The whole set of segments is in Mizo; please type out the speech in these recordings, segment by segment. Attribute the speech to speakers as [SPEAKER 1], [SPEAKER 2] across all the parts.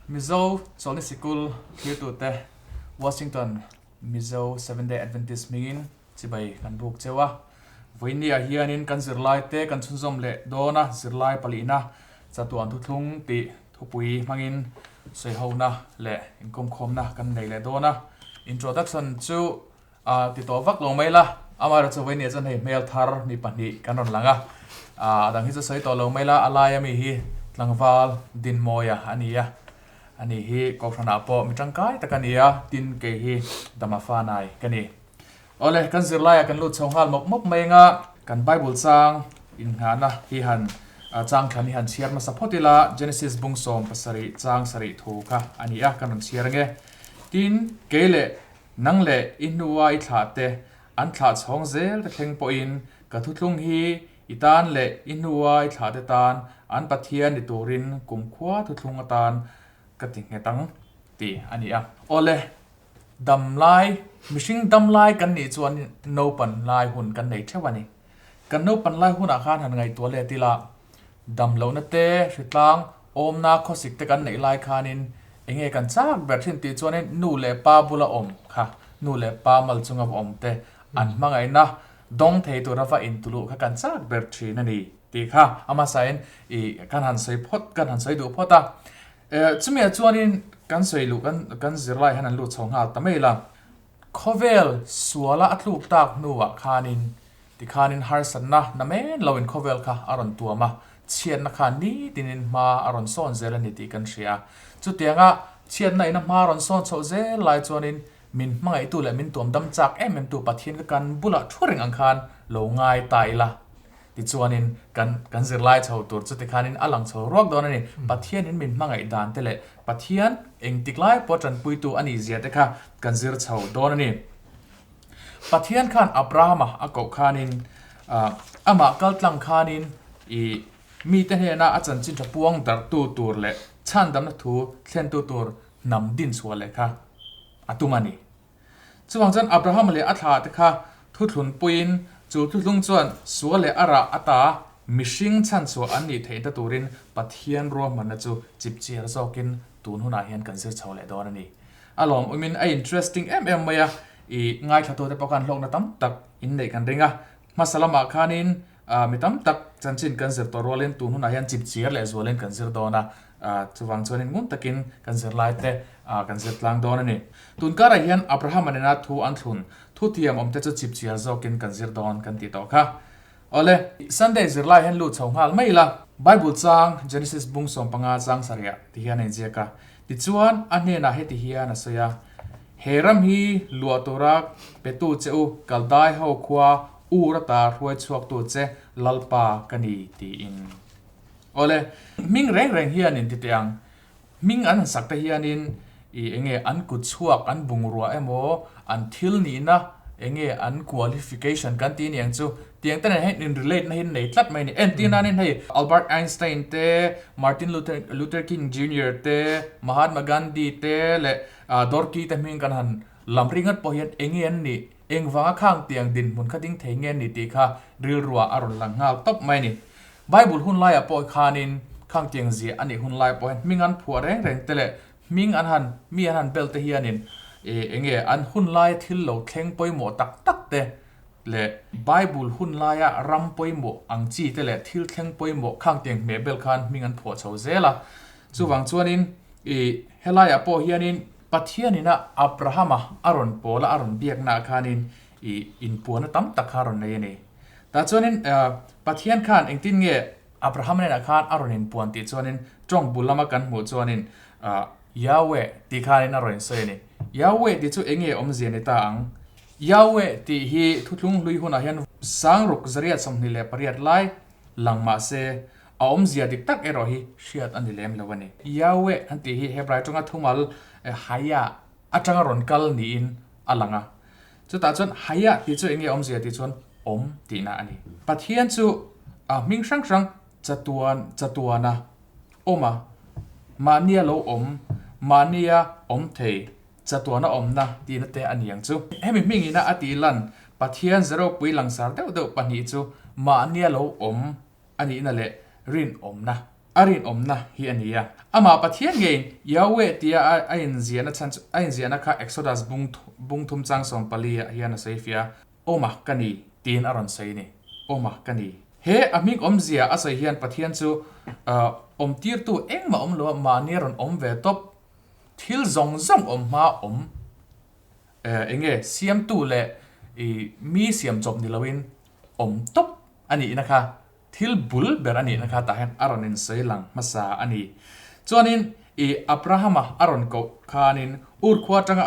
[SPEAKER 1] Mizo Chawlhni Sikul thlirtute Washington Mizo Seventh Day Adventist hmingin chibai kan buk cheu a. Vawinia hianin kan zirlaite kan chhunzawm leh dawn a, zirlai palihna chatuan thuthlung tih thupui hmangin sawihona leh inkawmkhawmna kan nei leh dawn a. Introduction chu A ti tawh vak lo mai la, amaherawh chu vawinia chuan hei hmel thar mi pahnih kan rawn lang a, a dang hi chu sawi tawh lo mai la, a laia mi hi tlangval Dinmawia a ni a, ani hi Kohhranah pawh mi tangkai tak a ni a, tin kei hi Damafanai ka ni. Awle, kan zirlaiah kan lut chho nghal mawp mawp mai anga kan Bible chang innghahna hi han chang thlan hi han chhiar hmasa phawt ila, Genesis bung 17 chang sarih thu kha a ni a, kan rawn chhiar ange. Tin, kei leh Nang leh i hnua i thlah te, an thlah chhawng zel te thleng pawhin ka thuthlung hi i tan leh i hnua i thlah te tan an Pathian ni turin kumkhua thuthlung atan ka ti nghet ang tih a ni a. Awle, dam lai, mihring dam lai kan nih chuan naupan lai hun kan nei theuh a ni. Kan naupan lai hunah khan han ngaihtuah let ila, dam lohna te, hritlang, awmna, khawsik te kan neih lai khanin enge kan chak ber thin tih chuanin nu leh pa bula awm kha, nu leh pa mal chunga va awm te an hmangaihna dawng thei tura va intuluh kha kan chak ber thin a ni tih kha a hmasain ih kan han sawi phawt, kan han sawi duh phawt a. Chumi ah chuanin kan sawi luh kan kan zirlai hian an lut chho nghal ta mai la. Khawvel suala a tluk tak hnuah khanin tikhanin harsatna na men loin khawvel kha a rawn tuam a, chhiatna khan nitinin hma a rawn sawn zel a ni tih kan hria. Chutianga chhiatna ina hma a rawn sawn chhoh zel lai chuanin min hmangaihtu leh min tuam dam chak em em tu Pathian ka kan bulah thu reng ang khan lo ngai ta ila. Tichuanin kan kan zirlai chho tur chu tikhanin a lang chho ruak dawn a ni. Pathianin min hmangaih dan te leh Pathian engtik lai pawh tanpuitu a nih zia te kha kan zir chho dawn a ni. Pathian khan Abrahama a koh khanin amah kaltlang khanin i mite hnena a chanchin tha puang darhtu tur leh chhandamna thu thlentu tur hnam dinchhuah leh kha a tum a ni. Chuvang chuan Abraham leh a thla te kha thuthlun puiin chu thuthlung chuan sual leh a rah ata mihring chhanchhuah an nih theihna turin Pathian ruahmanna chu chipchiar zawkin tun hunah hian kan zir chho leh dawn a ni. A lawmawmin a interesting em em mai a, i ngaithlatute pawh khan hlawkna tam tak in neih kan ring a. Hmasa lamah khanin mi tam tak chanchin kan zir tawh rualin tun hunah hian chipchiar leh zualin kan zir dawn a, chuvang chuanin ngun takin kan zirlaite kan zir tlang dawn a ni. Tun karah hian Abrahama nena thu an thlun thutiam awmte chu chipchiar zawkin kan zir dawn kan tih tawh kha. Awle, Sunday zirlai hian lut chho nghal mai ila. Bible chang Genesis bung 15 chang sarih ti hian a inziak a. Tichuan a hnenah heti hian a sawi a, He ram hi luah tura petu che u Kaldai ho khua Ur ata hruai chhuaktu che Lalpa ka ni tiin. Awle, hming reng reng hianin ti teh ang, hming an han sak te hianin i enge an kut chhuak an bungrua emaw an thil nihna enge an qualification kan tih aniang chu tiang te nen hian in relate na hi nei tlat mai a ni. Entir nanin hei Albert Einstein te, Martin Luther Luther King Junior te, Mahatma Gandhi te leh Dorki te hming kan han lam ringawt pawh hian enge an nih, engvanga khang tiang dinhmun kha ding thei nge an ni tih kha rilruah a rawn lang nghal tawp mai a ni. Bible hun laiah pawh khanin khang tiang ziah a nih hun lai pawh hian hming an phuah reng reng te leh hming an han mi an han bel te hianin ih enge an hun laia thil lo thleng pawimawh tak tak te leh Bible hun laia ram pawimawh ang chi te leh thil thleng pawimawh khang tiang hmeh bel khan hming an phuah chho zel a. Chuvang chuanin ih helaiah pawh hianin Pathianina Abrahama a rawn pawla a rawn biaknaah khanin ih inpuanna tam tak kha a rawn nei a ni. Tah chuanin Pathian khan engtin nge Abraham hnenah khan a rawn inpuan tih chuanin tawng bul lama kan hmuh chuanin Yahweh tih khanin a rawn insawi a ni. Yahweh tih chu eng nge awmzia ni ta ang? Yahweh tih hi thuthlung hlui hunah hian sangruk 128 lai lang mah se a awmzia dik tak erawh hi hriat a ni lem lo a ni. Yahweh an tih hi Hebrai tawnga thumal Haya atanga rawn kal niin a lang a. Chutah chuan Haya tih chu eng nge awmzia tih chuan awm tihna a ni. Pathian chu a hming hrang hrang chatuan chatuana awm a, mahnia lo awm, mahnia awm thei, chatuana awmna tihna te a ni ang chu. Hemi hmingina a tih lan Pathian zeropui langsar deuh deuh pahnih chu mahnia lo awm a nihna leh rinawmna. A rinawmna hi a ni a. Amah Pathian ngeiin Yahweh tia a inziahna chhan chu a inziahna kha Exodus bung bung thum chang 14 ah hian a sawi fiah a, Awma ka ni tiin a rawn sawi a ni. Awma ka ni. He a hming awmzia a sawi hian Pathian chu awmtirtu engmah awm lo a, mahni a rawn awm ve tawp. Thil zawng zawng awm hma awm eng nge siamtu leh i mi siam chawp ni loin awm tawp a nihna kha Thil bul ber a nihna kha tah hian a rawn insawi lang hmasa a ni. Chuanin i Abrahama a rawn koh khanin Ur khua atanga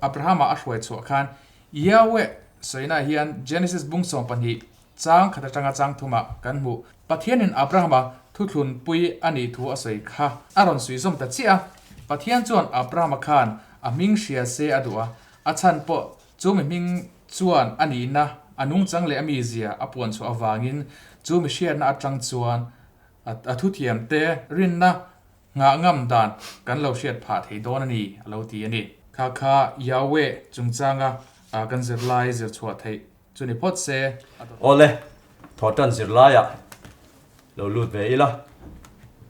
[SPEAKER 1] Abrahama a hruai chhuah khan Yahweh sawinaah hian Genesis bung 12 chang khat atanga chang thumah kan hmuh. Pathianin Abrahama thuthlunpui a nih thu a sawi kha a rawn suihzawm ta chiah a. Pathian chuan Abrahama khan a hming hria se a duh a, a chhan pawh chu mi hming chuan a nihna, a nungchang leh a mizia a puan chhuah avangin chu mi hriatna atang chuan a thuthiamte rinna nghah ngam dan kan lo hriat phah thei dawn a ni, a lo ti a ni. Kha kha Yahweh chungchanga kan zirlai zir chhuah theih chu ni phawt se.
[SPEAKER 2] Awle, thawhtan zirlaiah lo lut ve ila,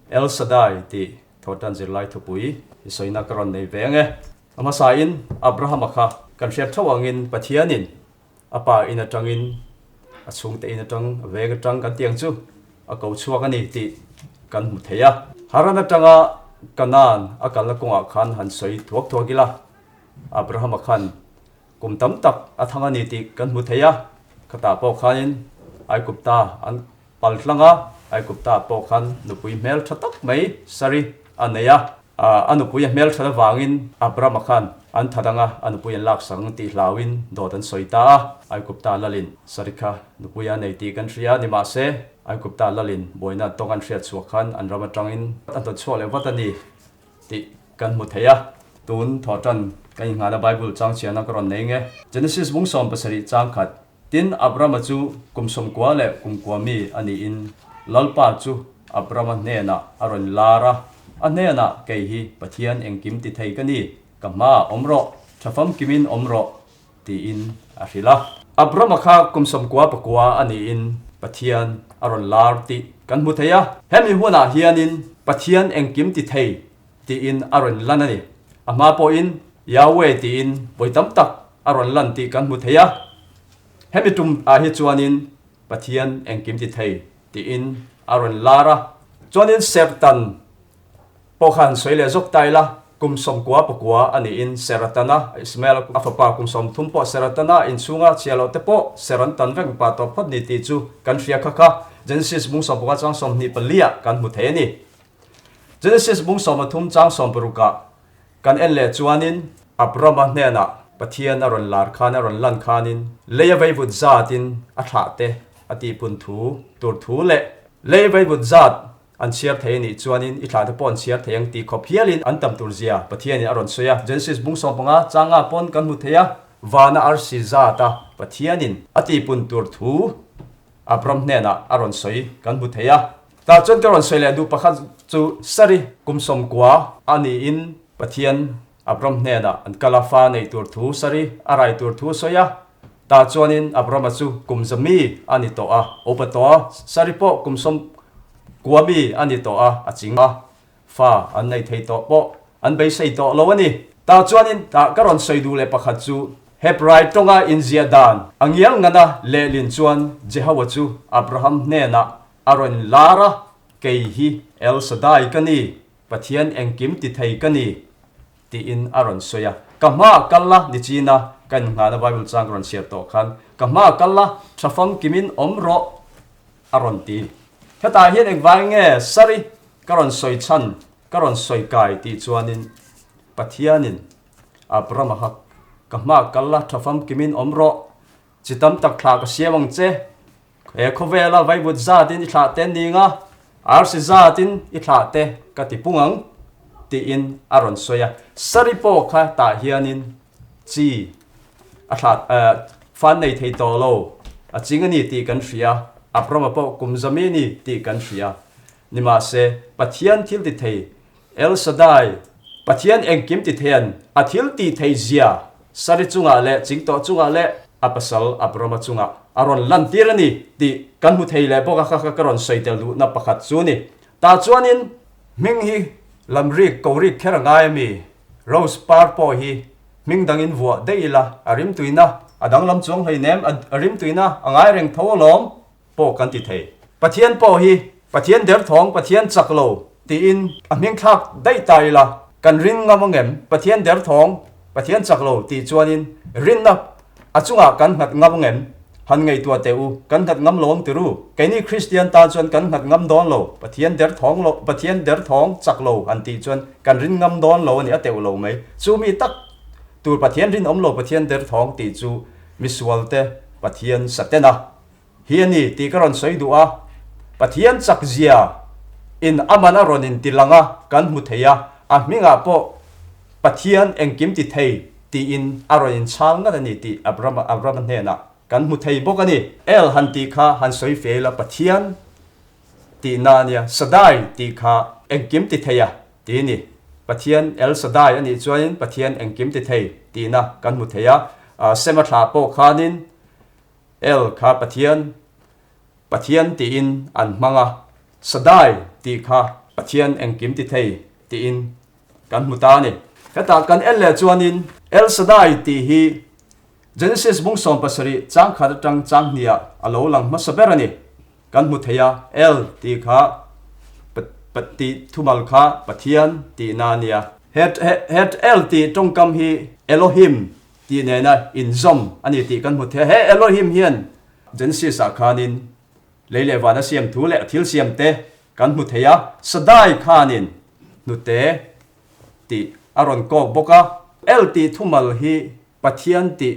[SPEAKER 2] El Shaddai tih thawhtan zirlai thupui i sawina ka rawn nei ve ang e. A hmasain Abrahama kha kan hriat theuh angin Pathianin a pa in atangin a chhungte in atang a veng atang kan tiang chu a ko chhuak a ni tih kan hmu thei a. Haran atanga Kanaan a kalna kawngah khan han sawi thuak thuak ila, Abrahama khan kum tam tak a thang a ni tih kan hmu thei a. Khatah pawh khanin Aigupta an pal tlang a, Aigupta pawh khan nupui hmel tha tak mai Sari a nei a. A nupui a hmelthat avangin Abrama khan an that anga a nupui an lak sak tih hlauin dawt an sawi ta a. Aigupta lalin Sarikha nupui a nei tih kan hria a ni mahse, Aigupta lalin buaina an tawng an hriat chhuah khan an ram atangin a hnawt chhuak leh vat a ni tih kan hmu thei a. Tun thawhtan kan inngahna Bible chang chhiahna ka rawn nei nge. Genesis bung 70 chang khat Tin, Abrama chu kum 90 leh kum kua mi a niin Lalpa chu Abrama hnenah a rawn lar a, a hnenah, Kei hi Pathian engkim ti thei ka ni, ka hmaah awm rawh, tha famkimin awm rawh, tiin a hrilh a. Abrama kha kum 90 pakua a niin Pathian a rawn lar tih kan hmu thei a. Hemi hunah hianin Pathian engkim ti thei tiin a rawn lan a ni. A hma pawhin Yahweh tiin vawi tam tak a rawn lan tih kan hmu thei a. Hemi tum ah hi chuanin Pathian engkim ti thei tiin a rawn lar a. Chuanin Serhtan pawh khan sawi leh zawk ta ila, kum 90 pakua a niin Serhatana, Ismael a fapa kum 30 pawh Serhatana inchhunga chhia loh te pawh ser an tan vek pah tawh phawt ni tih chu kan hria kha kha Genesis bung 15 chang 24 ah kan hmu thei a ni. Genesis bung 13 chang 16 ah kan en leh chuanin Abrama hnenah Pathian a rawn lar khan a rawn lan khanin lei a veivut zatin a thlah te a tihpun thu tur thu leh lei veivut zat an chhiar thei anih chuanin i thlah te pawh an chhiar thei ang tih khawp hialin an tam tur zia Pathianin a rawn sawi a. Genesis bung 15 changa pawn kan hmu thei a, vana arsi zata Pathianin a tihpun tur thu Abram hnenah a rawn sawi kan hmu thei a. Tah chuan ka rawn sawi leh duh pakhat chu Sari kum 90 a niin Pathian Abram hnenah an kal a, fa nei tur thu Sari a rai tur thu a sawi a. Tah chuanin Abrama chu kum zami a ni tawh a, upa tawh a, Sari pawh kum 90 mi a ni tawh a, a ching a, fa an nei thei tawh pawh an beisei tawh lo a ni. Tah chuanin tah ka rawn sawi duh leh pakhat chu Hebrai tawnga inziah dan a ngial ngana lehlin chuan Jehovah chu Abraham hnenah a rawn lar a, Kei hi El Shaddai ka ni, Pathian engkim ti thei ka ni, tiin a rawn sawi a. Ka hmaah kal la ni china ka innghahna Bible chang ka rawn chhiar tawh khan, Ka hmaah kal la, tha famkimin awm rawh, a rawn ti. Hetah hian engvai nge Sari ka rawn sawi chhan, ka rawn sawi kai tih chuanin Pathianin Abraham a hak, Ka hma kal la, tha famkimin awm rawh. Chi tam tak thlah ka siam ang che. He khawvela vaivut zatin i thlah te ning a, arsi zatin i thlah te ka ti pung ang, tiin a rawn sawi a. Sari pawh kha tah hianin chi a thlah, fan nei thei tawh lo, a ching a ni tih kan hria. Abraham-a pawh kum zami a ni tih kan hria. Nimahse, Pathian thil ti thei El Shaddai, Pathian engkim ti theian a thil tih theih zia Sari chungah leh Chingtawh chungah leh a pasal Abrama chungah a rawn lantir a ni tih kan hmu thei leh bawk a, kha kha ka rawn sawi tel duhna pakhat chu a ni. Tah chuanin hming hi lamrik korik kher a ngai a mi? Rose par pawh hi hming dangin vuah daih ila a rimtuina a danglam chuang hleinem a rimtuina a ngai reng tho alawm pawh kan ti thei. Pathian pawh hi Pathian derthawng Pathian chak lo tiin a hming thlak daih ta ila kan ring ngam angem? Pathian derthawng Pathian chak lo tih chuanin rinna a chungah kan nghat ngam angem? Han ngaihtuah teh u, kan nghat ngam lo ang ti ru. Keini Kristian tan chuan kan nghat ngam dawn lo, Pathian derthawng lo, Pathian derthawng chak lo han tih chuan kan rin ngam dawn lo a ni, a teuh lo mai. Chu mi tak tur Pathian rinawm lo Pathian derthawng tih chu misualte Pathian Satena hi a ni tih ka rawn sawi duh a. Pathian chak zia in aman a rawn inti lang a, kan hmu thei a, a hmingah pawh Pathian engkim ti thei tiin a rawn inchhal ngat a ni tih Abrama Abrama hnenah kan hmu thei bawk a ni. El han tih kha han sawi fei la Pathian tihna a nia, Sadai tih kha engkim ti thei a ti a ni. Pathian El Sadai a nih chuanin Pathian engkim ti thei tihna kan hmu thei a. Sema thlah pawh khanin El kha Pathian Pathian tiin an hmang a, Sadai tih kha Pathian engkim ti thei tiin Kan hmu ta a ni. Hetah kan en leh chuanin El Shaddai tih hi Genesis bung 70 chang khat atang chang hniah a lo lang hmasa ber a ni. Kan hmu thei a, El tih kha tih thumal kha Pathian tihna a nia. Het El tih tawngkam hi Elohim tih nena inzawm a ni tih kan hmu thei a. He Elohim hian Genesis ah khanin Lei leh vana siam thu leh a thil siam te kan hmu thei a, Sadai khanin hnute tih a rawn kawk bawk a. El tih thumal hi Pathian tih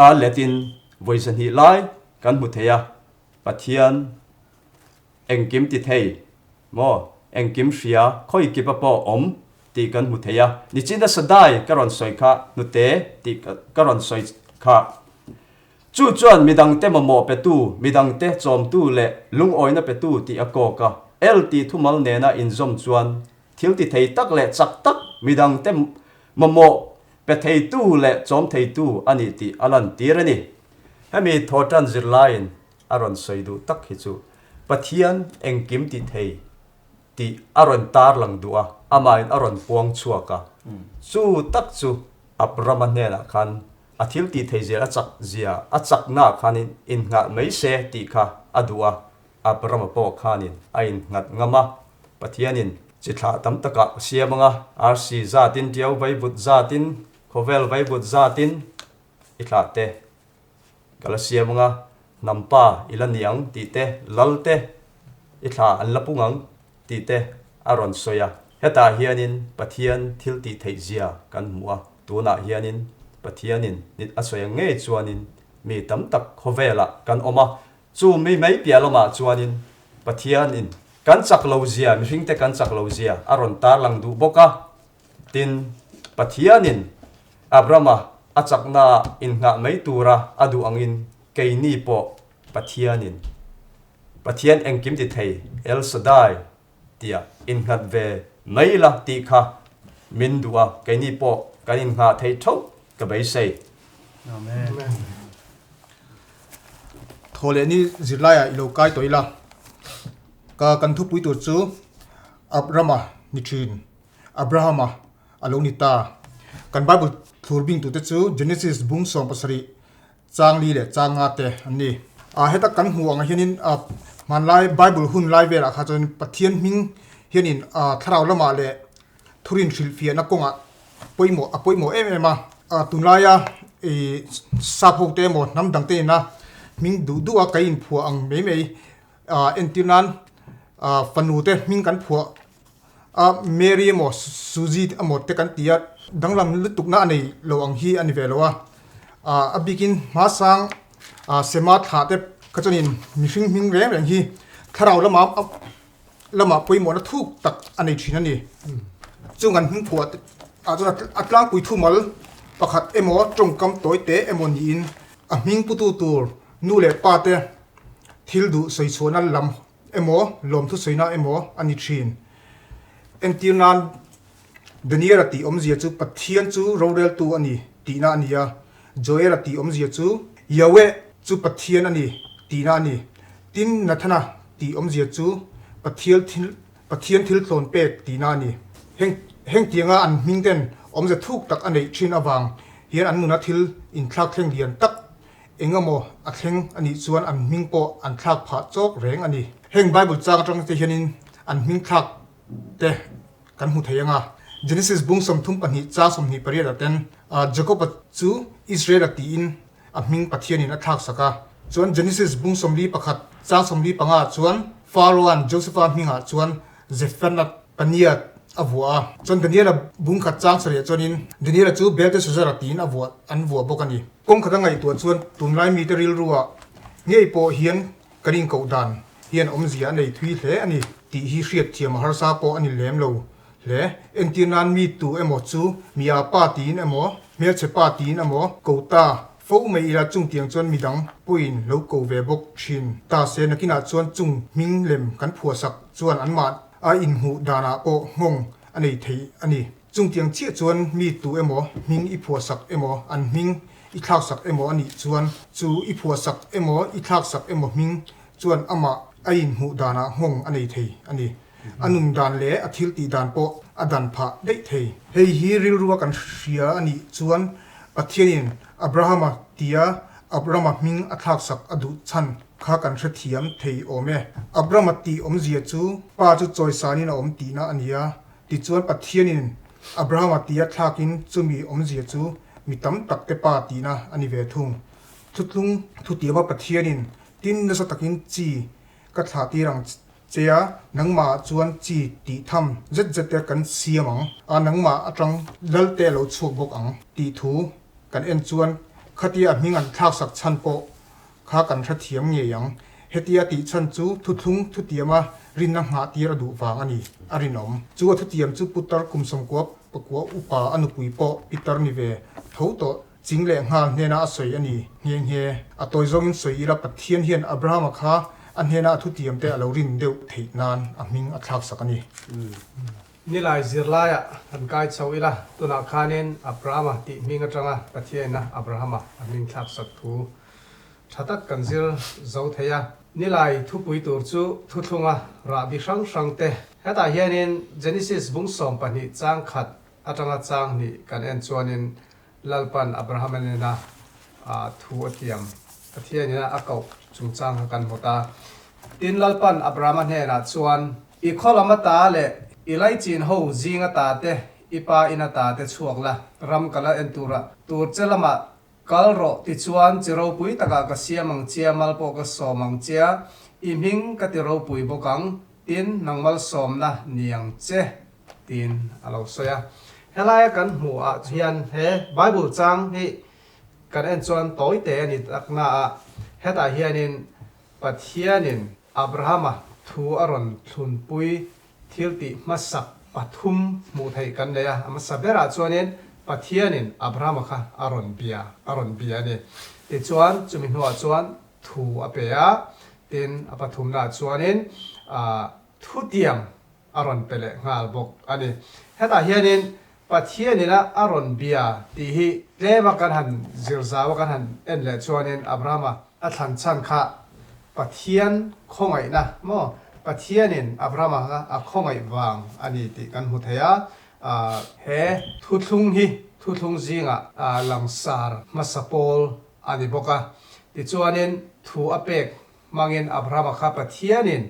[SPEAKER 2] a letin vawi zahnih lai kan hmu thei a, Pathian engkim ti thei maw, engkim hria, khawi kipa pawh awm tih kan hmu thei a. Nichina Sadai ka rawn sawi kha hnute tih ka rawn sawi kha. Chu chuan midangte mamawh petu, midangte chawmtu leh lungawina petu tih a kawk a. El tih thumal nena inzawm chuan thil ti thei tak leh chak tak midangte mamawh pe theitu leh chawm theitu a ni tih a lantir a ni. Hemi thawhtan zirlaiin a rawn sawi duh tak hi chu Pathian engkim ti thei tih a rawn tarlang duh a, amahin a rawn puang chhuak a. Chu tak chu Abrama hnenah khan A thil tih thei zel a chak zia a chakna khanin innghalh mai se tih kha a duh a, Abrama pawh khanin a innghat ngam a, Pathianin chi thlah tam takah a siam ang a, arsi zatin tiau vaivut zatin, khawvel vaivut zatin i thlah te ka la siam ang a, hnam pa i la ni ang tih te, lal te i thlah an la pung ang tih te a rawn sawi a. Hetah hianin Pathian thil tih theih zia kan hmu a. Tunah hianin Pathianin nit a sawi ang ngei chuanin mi tam tak khawvelah kan awm a, chu mi mai piah lamah chuanin Pathianin kan chak lo zia, mihringte kan chak lo zia a rawn tarlang duh bawk a. Tin, Pathianin Abrama a chaknaah inngah mai tura a duh angin keini pawh Pathianin Pathian engkim ti thei El Shaddai tia innghat ve mai la tih kha min duh a, keini pawh kan innghah theih theuh ka beisei.
[SPEAKER 3] Amen. Thaw leh ni zirlaiah i lo kai tawh ila, ka kan thupui tur chu Abrama ni thin, Abrahama a lo ni ta. Kan Bible thlur bing tute chu Genesis bung 70 Chang li leh chang nga te an ni. A heta kan hmuh ang hianin a hmanlai Bible hun lai velah kha chuan Pathian hming hianin a thlarau lamah leh thurin hrilhfiahna kawngah pawimawh a pawimawh em em a. A tunlaia i sap ho te emaw hnam dang te ina hming duh duh a kan inphuah ang mai mai a entir nan a fanu te hming kan phuah a Mary emaw Suzy emaw te kan ti a, danglam lutukna a nei lo ang hi a ni ve lo a, a bikin hmasang Sema thlah te kha chuanin mihring hming reng reng hi thlarau lama lamah pawimawhna thuk tak a nei thin a ni. Chung an hming phuah ah chuan a tlangpui thumal pakhat emaw tawngkam tawi te emaw niin a hming putu tur nu leh pa te thil duh sawi chhuahna lam emaw lawmthu sawina emaw a ni thin. Entir nan Daniel-a tih awmzia chu Pathian chu roreltu a ni tihna a ni a, Joel-a tih awmzia chu Yahweh chu Pathian a ni tihna a ni. Tin, Nathana tih awmzia chu Pathial thil. Pathian thil tlawn pek tihna a ni. Heng heng tianga an hming ten awmze thuk tak a neih thin avang hian an nuna thil inthlak thleng lian tak eng emaw a thleng a nih chuan an hming pawh an thlak phah chawk reng a ni. Heng Bible chang atang te hianin an hming thlak te kan hmu thei ang a. Genesis bung 32 chang 28 ah ten Jacob-a chu Israel-a tiin a hming Pathianin a thlak sak a. Chuan Genesis bung 41 chang 45 ah chuan Pharaoh-a'n Joseph-a hmingah chuan Zephenath Paneah a vuah a. Chuan Daniel-a bung khat chang sarih ah chuanin Daniel-a chu Belteshazzar-a tiin a vuah an vuah bawk a ni. Kawng khat a ngaihtuah chuan tunlai mite rilruah ngei pawh hian kan inkoh dan hian awmzia a nei thui hle a ni tih hi hriatthiam a harsa pawh a ni lem lo hle. Entir nan mi tu emaw chu mi a pa tiin emaw, hmelchhe pa tiin emaw ko ta fo mai ila chungtiang chuan midang pawhin lo ko ve bawk thin ta se nakinah chuan chung hming lem kan phuahsak chuan anmah a inhmuh danah pawh nghawng a nei thei a ni. Chungtiang chiah chuan mi tu emaw hming i phuahsak emaw an hming i thlaksak emaw a nih chuan chu i phuahsak emaw i thlaksak emaw hming chuan amah a inhmuh danah nghawng a nei thei a ni. A nun dan leh a thil tih dan pawh a dan phah daih thei. Hei hi rilrua kan hria a nih chuan Pathianin Abrahama tia Abrama hming a thlaksak a duh chhan kha kan hrethiam thei awm e. Abrama tih awmzia chu pa chu chawisanin a awm tihna a ni a, tichuan Pathianin Abrahama tia thlakin chumi awmzia chu mi tam tak te pa tihna a ni ve thung. Thutlung thutiama Pathianin tin nasa takin chi ka thlah tir ang Che a, nangmah chuan chi tih tham zet zet te kan siam ang a, nangmah atang lal te a lo chhuak bawk ang tih thu kan en chuan khatia a hming an thlaksak chhan pawh kha kan hrethiam ngei ang. Hetia tih chhan chu thuthlung thutiama rinna nghah tir a duh vang a ni, a rinawm. Chu a thutiam chu Putar kum sawmkua pakua upa a nupui pawh Pitar ni ve tho tawh Ching leh nghal hnena a sawi a ni nghe nghe. A tawi zawngin sawi ila Pathian hian Abrahama kha a hnena a thutiam te a lo rin deuh theih nan a hming a thlak sak a ni.
[SPEAKER 4] Nilai zirlaiah han kai chho ila, tunah khanin Abrahama tih hming atanga Pathiaina Abrahama a hming thlak sak thu tha tak kan zir zo thei a. Nilai thupui tur chu thuthlunga rahbi hrang hrang te. Hetah hianin Genesis bung 12 chang khat atanga chang hnih kan en chuanin Lalpan Abrahama nena thu a tiam Pathianina a koh chungchang kha kan hmu ta. Tin, Lalpan Abrahama hnenah chuan, I khaw lam ata leh i laichin ho zing ata te, i pa in ata te chhuak la, ram ka la en tura tur che lamah kal rawh, tichuan chi ropui takah ka siam ang chia, mal pawh ka sawm ang chia, i hming ka ti ropui bawk ang, tin, nang malsawmna ni ang che. Tiin a lo sawi a. Helaia kan hmuh ah hian he Bible chang hi kan en chuan tawi te a ni tak na a, hetah hianin Pathianin Abrahama thu a rawn thlunpui thil tih hmasak pathum hmuh theih kan nei a, a hmasa berah chuanin Pathianin Abrahama kha a rawn bia a rawn bia a ni. Tichuan chumi hnuah chuan thu a pe a, tin a pathumnaah chuanin thutiang a rawn pe leh nghal bawk a ni. Hetah hianin Pathianin a a rawn bia tih hi tlema kan han zir zau a kan han en leh chuanin Abrahama a thlan chhan kha Pathian khawngaihna maw Pathianin Abrahama kha a khawngaih vang a ni tih kan hmu thei a. He thuthlung hi thuthlung zingah langsar hmasa pawl a ni bawk a. Tichuanin thu a pek hmangin Abrahama kha Pathianin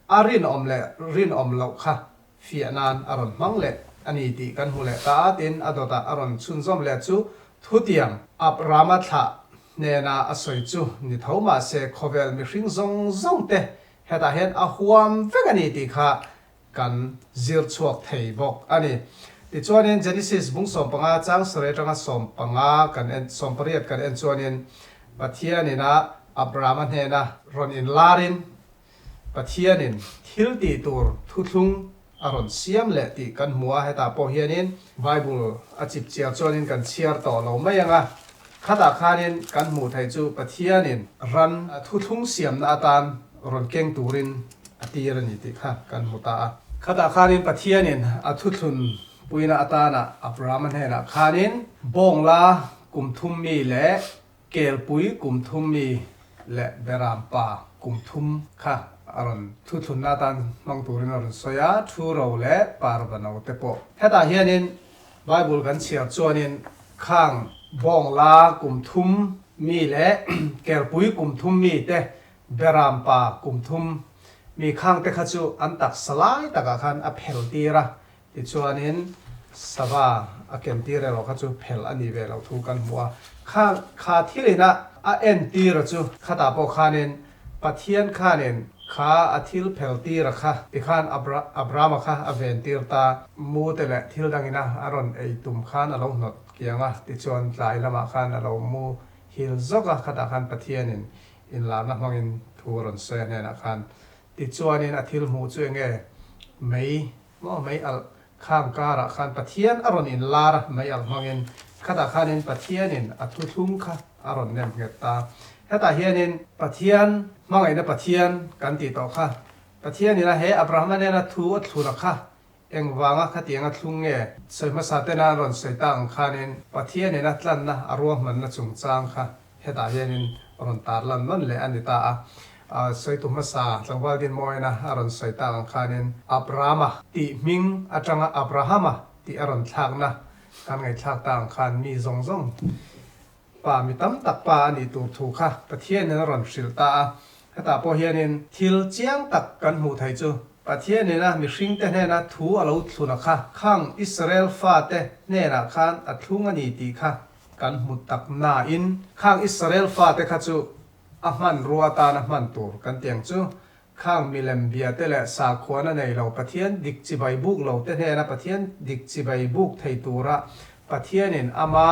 [SPEAKER 4] A rinawm leh rinawm loh kha fiah nan a rawn hmang leh a ni tih kan hmu leh ta a, tin a dawtah a rawn chhunzawm leh chu thutiang Abrahama thlah hnena a sawi chu ni tho mah se khawvel mihring zawng zawng te hetah hian a huam vek a ni tih kha kan zir chhuak thei bawk a ni. Tichuanin Genesis bung 15 chang sarih atanga 15 kan en 18 kan en chuanin Pathianin a Abrahama hnena rawn inlarin Pathianin thil tih tur thuthlung a rawn siam leh tih kan hmu a, hetah pawh hianin Bible a chip chiar chuanin kan chhiar tawh lo mai ang a, khatah khanin kan hmuh theih chu Pathianin ran thuthlung siamna atan rawn keng turin a tir a ni tih kha kan hmu ta a. Khatah khanin Pathianin a thuthlun puina atana Abrahama hnenah khanin bawngla kum thum mi leh Kelpui kum thum mi leh Beram pa kum thum kha a rawn thuthlunna atan hmang turin a rawn sawi a, thu ro leh parva no te pawh. Hetah hianin Bible kan chhiar chuanin khang bawng la kum thum mi leh kerpui kum thum mi te Beram pa kum thum mi khang te kha chu an taksa lai takah khan a phel tir a, tichuanin sava a ken tir erawh kha chu phel a nih ve loh thu kan hmu a. Kha kha thilin a a en tir a chu khatah pawh khanin Pathian khanin kha a thil phel tir a kha tikhan Abrahama kha a ven tir ta, mu te leh thil dangin a a rawn ei tum khan a lo hnawt kiang a, tichuan tlai lamah khan a lo mu hil zawk a, khatah khan Pathianin Inlarna hmangin thu a rawn sawi a hnenah khan, Tichuanin a thil hmuh chu enge? Mei maw mei alh khang karah khan Pathian a rawn inlar a, mei alh hmangin. Khatah khanin Pathianin a thuthlung kha a rawn nem nghet ta. Hetah hianin Pathian hmangaihna Pathian kan tih tawh kha. Pathianin a he Abrahama nena thu a thluna kha Engvanga khatianga thlung nge sawi hmasa tena an rawn sawi tak ang khanin Pathianin a tlanna a ruahmanna chungchang kha hetah hianin rawn tarlan nawn leh a ni ta a. Sawitu hmasa tlangval Dinmawina a rawn sawi tak ang khanin Abrama tih hming atanga Abrahama tih a rawn thlakna kan ngaihthlak tak ang khan mi zawng zawng Pa mi tam tak pa a nih tur thu kha Pathianin a rawn hrilh ta a. Hetah pawh hianin thil chiang tak kan hmuh theih chu Pathianin a mihringte hnena thu a lo thlun a kha, khang Israel fate hnenah khan a thlung a ni tih kha kan hmu tak nain khang Israel fate kha chu a hmanrua atana hman tur kan ti ang chu. Khang milem biate leh sakhuana nei lo Pathian dik chibai buk lo te hnena Pathian dik chibai buk thei tura Pathianin ama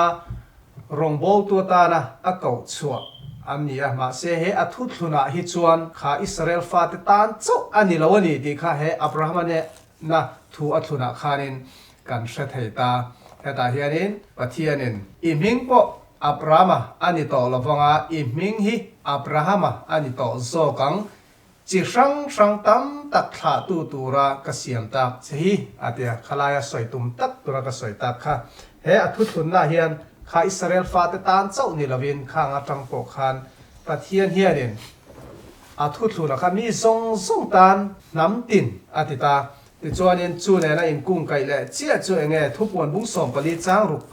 [SPEAKER 4] rawngbawltu atana a koh chhuah an ni a. Mahse he a thuthlunah hi chuan kha Israel fate tan chauh a ni lo a ni tih kha he Abrahama nena thu a thlunah khanin kan hre thei ta. Hetah hianin Pathianin i hming pawh Abrahama a ni tawh lovanga i hming hi Abrahama a ni tawh zawk ang, chi hrang hrang tam tak thlahtu tura ka siam tak che hi, a ti a. Khalaia sawi tum tak tura ka sawi tak kha he a thuthlunna hian kha Israel fate tan chauh ni lovin khang atang pawh khan Pathian hianin a thuthluna kha mi zawng zawng tan hnam tin a ti ta. Tichuanin chu nena inkungkaih leh chiah chu enge thupuan bung 14 chang ruk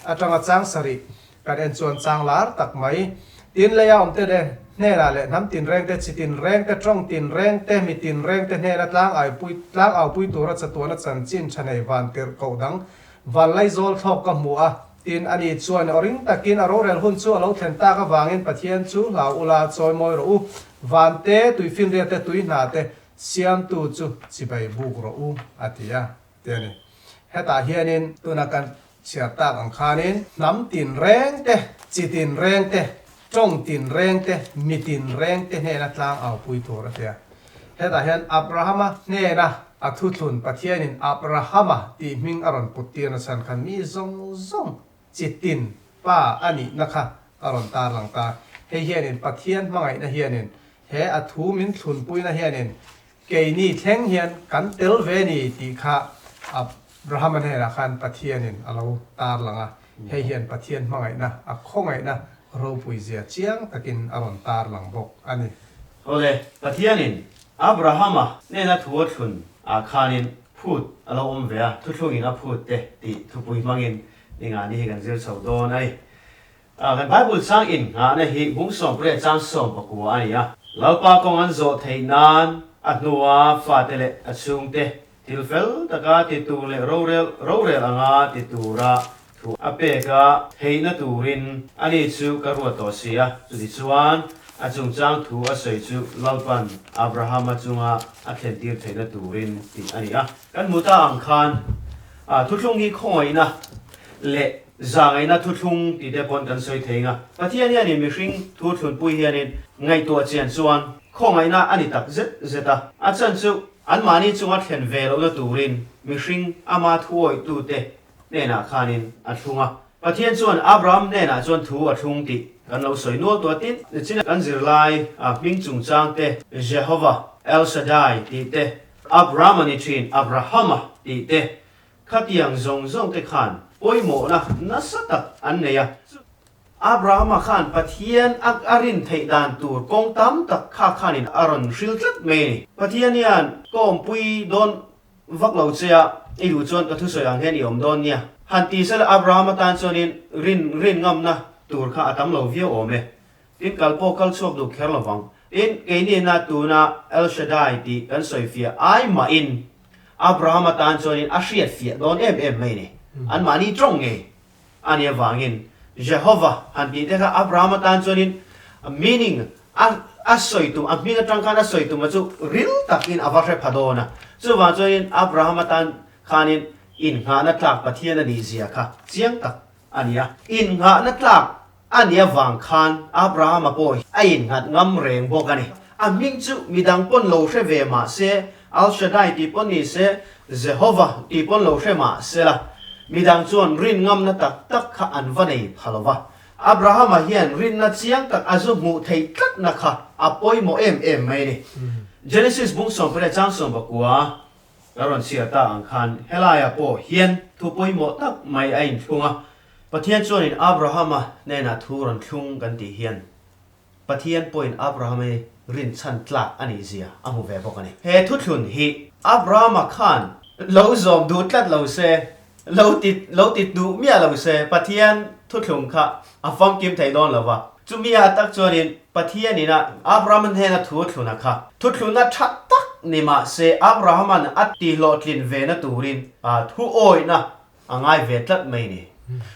[SPEAKER 4] atanga chang sarih kan en chuan chang lar tak mai. Tin leia awmte leh hnenah leh hnam tinrengte, chi tinrengte, tawng tinrengte, mi tinrengte hnena tlang aipui tlang aupui tura chatuana chanchin tha nei van tirh koh dang van laizawl thlawk ka hmu a. Tin ani chuan aw ring takin a rorel hun chu a lo thlen tak avangin Pathian chu hlau ula chawimawi rawh u. Vante, tuifinriate, tuihnate, Siamtu chu chibai buk rawh u a ti a, ti a ni. Hetah hianin tuna kan chhiar tak ang khanin hnam tin reng te, chi tin reng te, tawng tin reng te, mi tin reng te hnena tlang au pui tur a ti a. Hetah hian Abrahama hnena a thuthlun Pathianin Abrahama tih hming a rawn put tirna chhan khan mi zawng zawng chi tin pa a nihna kha a rawn tarlang ta. Hei hianin Pathian hmangaihna hianin He a thu min thlunpuina hianin keini thleng hian kan tel ve ni tih kha Abrahama hnenah khan Pathianin a lo tarlang a, hei hian Pathian hmangaihna, a khawngaihna ropuizia chiang takin a rawn tarlang bawk a ni.
[SPEAKER 2] Awle, Pathianin Abrahama hnena thu a thlun ah khanin phut a lo awm ve a, thuthlungin a phut te tih thupui hmangin ningani hi kan zir chho dawn a ni. Kan Bible chang innghahna hi bung 18 chang 19 a ni a. Lalpa kawng an zawh theih nan a hnua fate leh a chhungte thil fel taka ti tur leh rorel rorel anga ti tura thu a pek a theihna turin ani chu ka ruat tawh si a. Chutichuan a chungchang thu a sawi chu Lalpan Abrahama chunga a thlentir theihna turin tih a ni a. Kan hmu ta ang khan thuthlung hi khawngaihna leh Zahngaihna thuthlung tih te pawn kan sawi thei nga. Pathian hianin mihring thu thlunpui hianin ngaihtuah chian chuan khawngaihna a ni tak zet zet a. A chan chu anmahni chunga thlen ve lohna turin mihring ama thuawihtute hnenah khanin a thlung a. Pathian chuan Abraham hnenah chuan thu a thlung tih kan lo sawi nual tawh a. Tin, chin kan zirlai hming chungchang te, Jehovah, El Shaddai tih te, Abraham a ni thin, Abrahama tih te, Khatiang zawng zawng te khan pawimawhna nasa tak an nei a.
[SPEAKER 5] Abrahama khan Pathian a a rin theih dan tur kawng tam tak kha khanin a rawn hril tlat mai a ni. Pathian hian ka awmpui dawn vak lo che a, i duh chuan ka thusawi ang hian i awm dawn nia. Han ti sela Abrahama tan chuanin rin rin ngamna tur kha a tam lo viau awm e. Tin, kal pawh kal chhuak duh kher lovang. Tin, keinina tuna El Shaddai tih kan sawi fiah ai mahin Abrahama tan chuanin a hriat fiah dawn em em mai a ni. Anmahni tawng ngei a nih avangin Jehovah han tih te kha Abrahama tan chuanin meaning a a sawi tum a hming atang khan a sawi tuma chu ril takin a va hre pha dawn a. Chuvang chuanin Abrahama tan khanin innghahna tlak Pathian a nih zia kha chiang tak a ni a. Innghahna tlak a nih avang khan Abrahama pawh a innghat ngam reng bawk a ni. A hming chu midang pawn lo hre ve mah se, Al Shaddai tih pawn ni se, Jehovah tih pawn lo hre mah se la, midang chuan rin ngamna tak tak kha an va nei pha lo va. Abrahama hian rinna chiang tak a zu hmuh theih tlatna kha a pawimawh em em mai a ni. Genesis bung 10 chang 19. Ka rawn chhiar ta ang khan helaiah pawh hian thu pawimawh tak mai a inthlung a, Pathian chuanin Abrahama hnenah thu rawn thlung kan tih hian Pathian pawhin Abrahama hi rinchhan tlak a nih zia a hmu ve bawk a ni. He thuthlun hi Abrahama khan lo zawm duh tlat lo se, lo ti lo ti duh miah lo se Pathian thuthlung kha a famkim thei dawn lo va. Chumi ah tak chuanin Pathian ina Abraham hnena thu thluna kha thuthluna tha tak ni mah se Abrahaman a ti hlawhtlin ve na turin thu awihna a ngai ve tlat mai ni.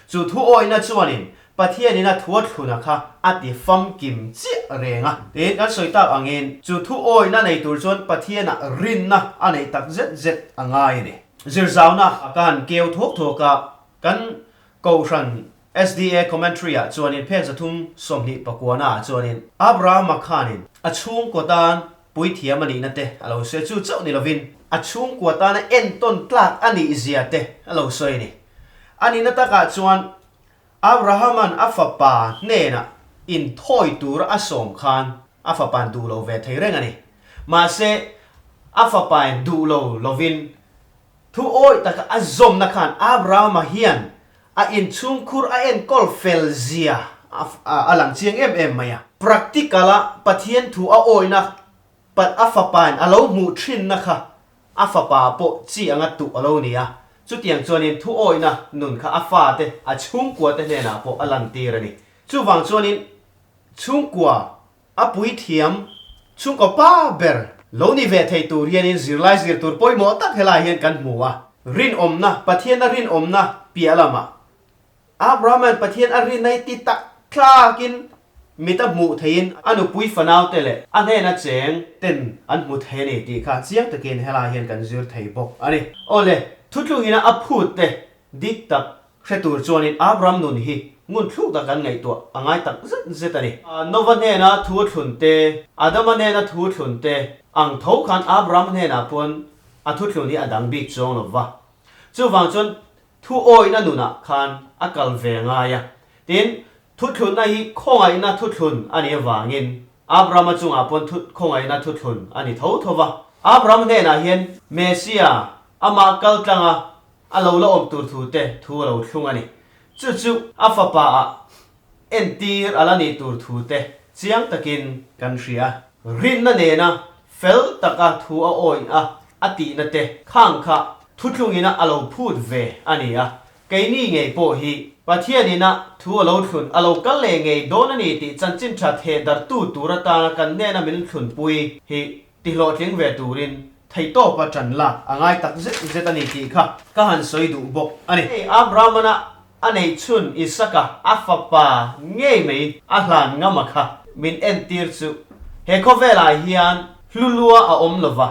[SPEAKER 5] Chu thu awihna chuanin Pathian ina thu thluna kha a ti famkim chiah reng a. Tin, kan sawi tak angin chu thu awihna nei tur chuan Pathianah rinna a neih tak zet zet a ngai a ni. Zirzauna ka han keu thuak thuak a, kan Kohhran SDA Commentary ah chuanin phek 329 ah chuanin Abrahama khanin a chhungkaw tan puithiam a nihna te a lo sawi a, chu chauh ni lovin a chhungkua tana entawn tlak a nih zia te a lo sawi a ni. A nihna takah chuan Abrahaman a fapa hnenah inthawi tura a sawm khan a fapa'n duh lo ve thei reng a ni. Mahse, a fapain duh lo lovin thu awih taka a zawmna khan Abrahama hian a inchhungkhur a enkawl fel zia a lang chiang em em mai a. Practical-a Pathian thu a awihna pat a fapain a lo hmuh thinna kha a fapa pawh chi anga tuh a lo ni a. Chutiang chuanin thu awihna nun kha a fate, a chhungkuate hnenah pawh a lantir a ni. Chuvang chuanin chhungkua A puithiam chhungkaw pa ber lo ni ve thei tur hianin zirlai zir tur pawimawh tak helai hian kan hmu a. Rinawmna, Pathiana rinawmna piah lamah Abrahama'n Pathian a rinna hi ti tak thlakin mit a hmuh theihin a nupui fanaute leh a hnena cheng ten an hmu thei a ni tih kha chiang takin helai hian kan zir thei bawk a ni. Awle, thutlungina a phut te dik tak Hre tur chuanin Abraham nun hi ngun thluk tak kan ngaihtuah a ngai tak zet zet a ni. Nova hnena thu thlun te, Adama hnena thu thlun te ang tho khan Abraham hnenah pawn a thu thlun hi a dang bik chuang lo va. Chuvang chuan thu awihna nunah khan a kal ve ngai a. Tin, thu thlunna hi khawngaihna thu thlun a nih avangin Abrahama chungah pawn thu khawngaihna thu thlun a ni tho tho va. Abraham hnenah hian Messia amah kal tlanga A lo la awm tur thu te thu a lo thlung a ni. Chu chu a fapa ah entir a la nih tur thu te chiang takin kan hria. Rinna nena fel taka thu a awih a a tihna te khang kha thuthlungina a lo phut ve a ni a. Keini ngei pawh hi Pathianina thu a lo thlun a lo kal leh ngei dawn a ni tih chanchin tha theh dartu tur atana kan hnena min thlunpui hi Ti hlawhtling ve turin theihtawpa ṭan lak a ngai tak zet zet a ni tih kha ka han sawi duh bawk a ni. Hei Abrahamana a neih chhun Isaka a fapa ngei mai a hlan ngama kha min entir chu he khawvelah hian hlulua a awm lova,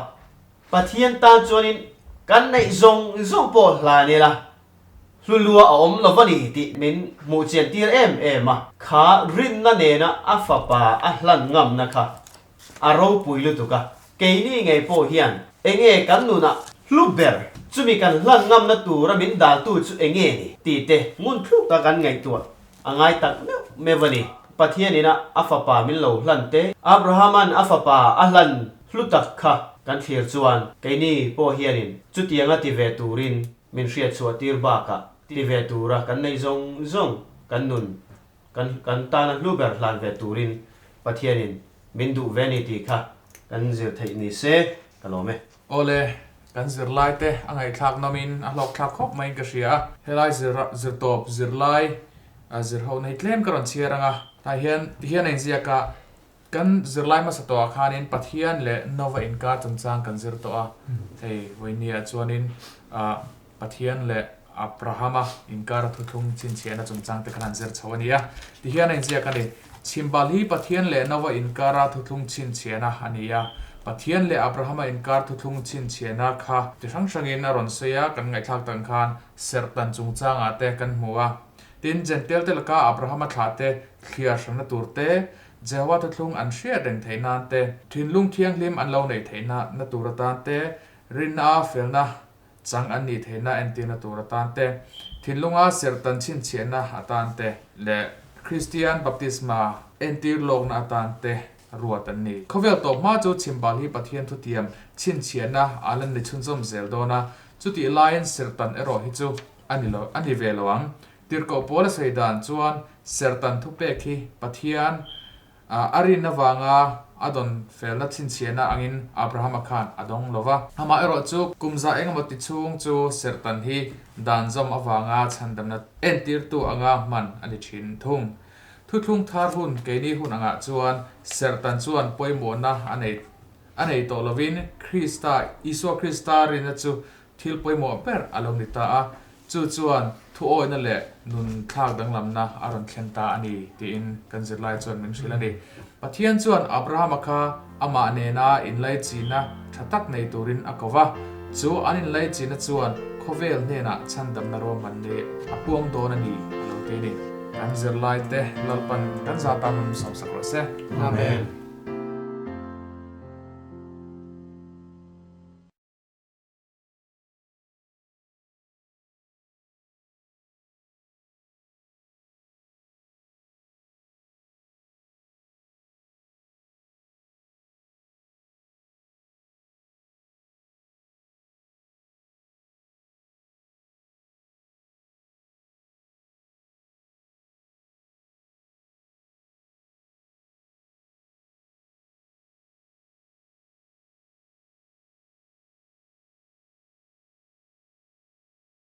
[SPEAKER 5] Pathian tan chuanin kan neih zawng zawng pawh hlan ila hlulua a awm lova ni tih min hmuh chian tir em em a, kha rinna nena a fapa a hlan ngamna kha A ropui lutuk a, keini ngei pawh hian enge kan nunah hlu ber, chumi kan hlan ngamna tura min daltu chu enge ni tih te ngun thluk tak an ngaihtuah a ngai tak meuh meuh a ni. Pathianin a a fapa min lo hlan te, Abrahama'n a fapa a hlan hlu tak kha kan thlir chuan keini pawh hianin chutianga ti ve turin min hriatchhuah tir bakah ti ve tura kan neih zawng zawng kan nun. Kan kan tana hlu ber hlan ve turin Pathianin min duh ve ni tih kha kan zir theih ni se ka lawm e.
[SPEAKER 1] Awle, kan zirlai te a ngaihthlak nawmin a hlawkthlak khawp maiin ka hria a. Helai zir zirtawp zirlai zir ho nei tlem ka rawn chhiar ang a. Tah hian tihian a inziak a, kan zirlai hmasa tawhah khanin Pathian leh Nova inkar chungchang kan zir tawh a. Hei vawinia chuanin Pathian leh Abrahama inkara thuthlung chhinchhiahna chungchang te khan an zir chho a ni a. Tihian a inziak a ni, Chhimbal hi Pathian leh Nova inkara thuthlung chhinchhiahna a ni a. Pathian leh Abrahama inkar thuthlung chhinchhiahna kha ti hrang hrangin a rawn sawi a, kan ngaihthlak tak ang khan serhtan chungchangah te kan hmu a. Tin, Jentail te laka Abrahama thlah te thliar hranna tur te, Jehovah thuthlung an hriat reng theih nan te, thinlung thianghlim an lo neih theihna na tur atan te, rinna felna Chang an nih theihna entirna tur atan te, thinlunga serhtan chhinchhiahna atan te leh Kristian baptisma entir lawkna atan te ruat an ni. Khawvel tawp hma chu chhimbal hi Pathian thutiam chhinchhiahna a la ni chhunzawm zel dawn a, chutih laiin serhtan erawh hi chu a ni lo a ni ve lo ang. Tirhkoh pawl a sawi dan chuan serhtan thupek hi Pathian A rin avanga a dawn felna chhinchhiahna angin Abrahama khan a dawng lo va. Amaherawhchu, kum za engemaw ti chhung chu serhtan hi dan zawm avanga chhandamna entirtu anga hman a ni thin thung. Thuthlung thar hun keini hun angah chuan serhtan chuan pawimawhna a nei a nei tawh lovin Krista, Isua Krista rinna chu Thil pawimawh ber a lo ni ta a, chu chuan thuawihna leh nun thlak danglamna a rawn thlen ta a ni tiin kan zirlai chuan min hrilh a ni. Pathian chuan Abrahama kha amah nena inlaichina tha tak nei turin a ko va, chu an inlaichina chuan khawvel hnenah chhandamna ruahman leh a puang dawn a ni a lo ti a ni. Kan zirlaite Lalpan kan zah tan rawn sawmsak rawh se.
[SPEAKER 4] Amen.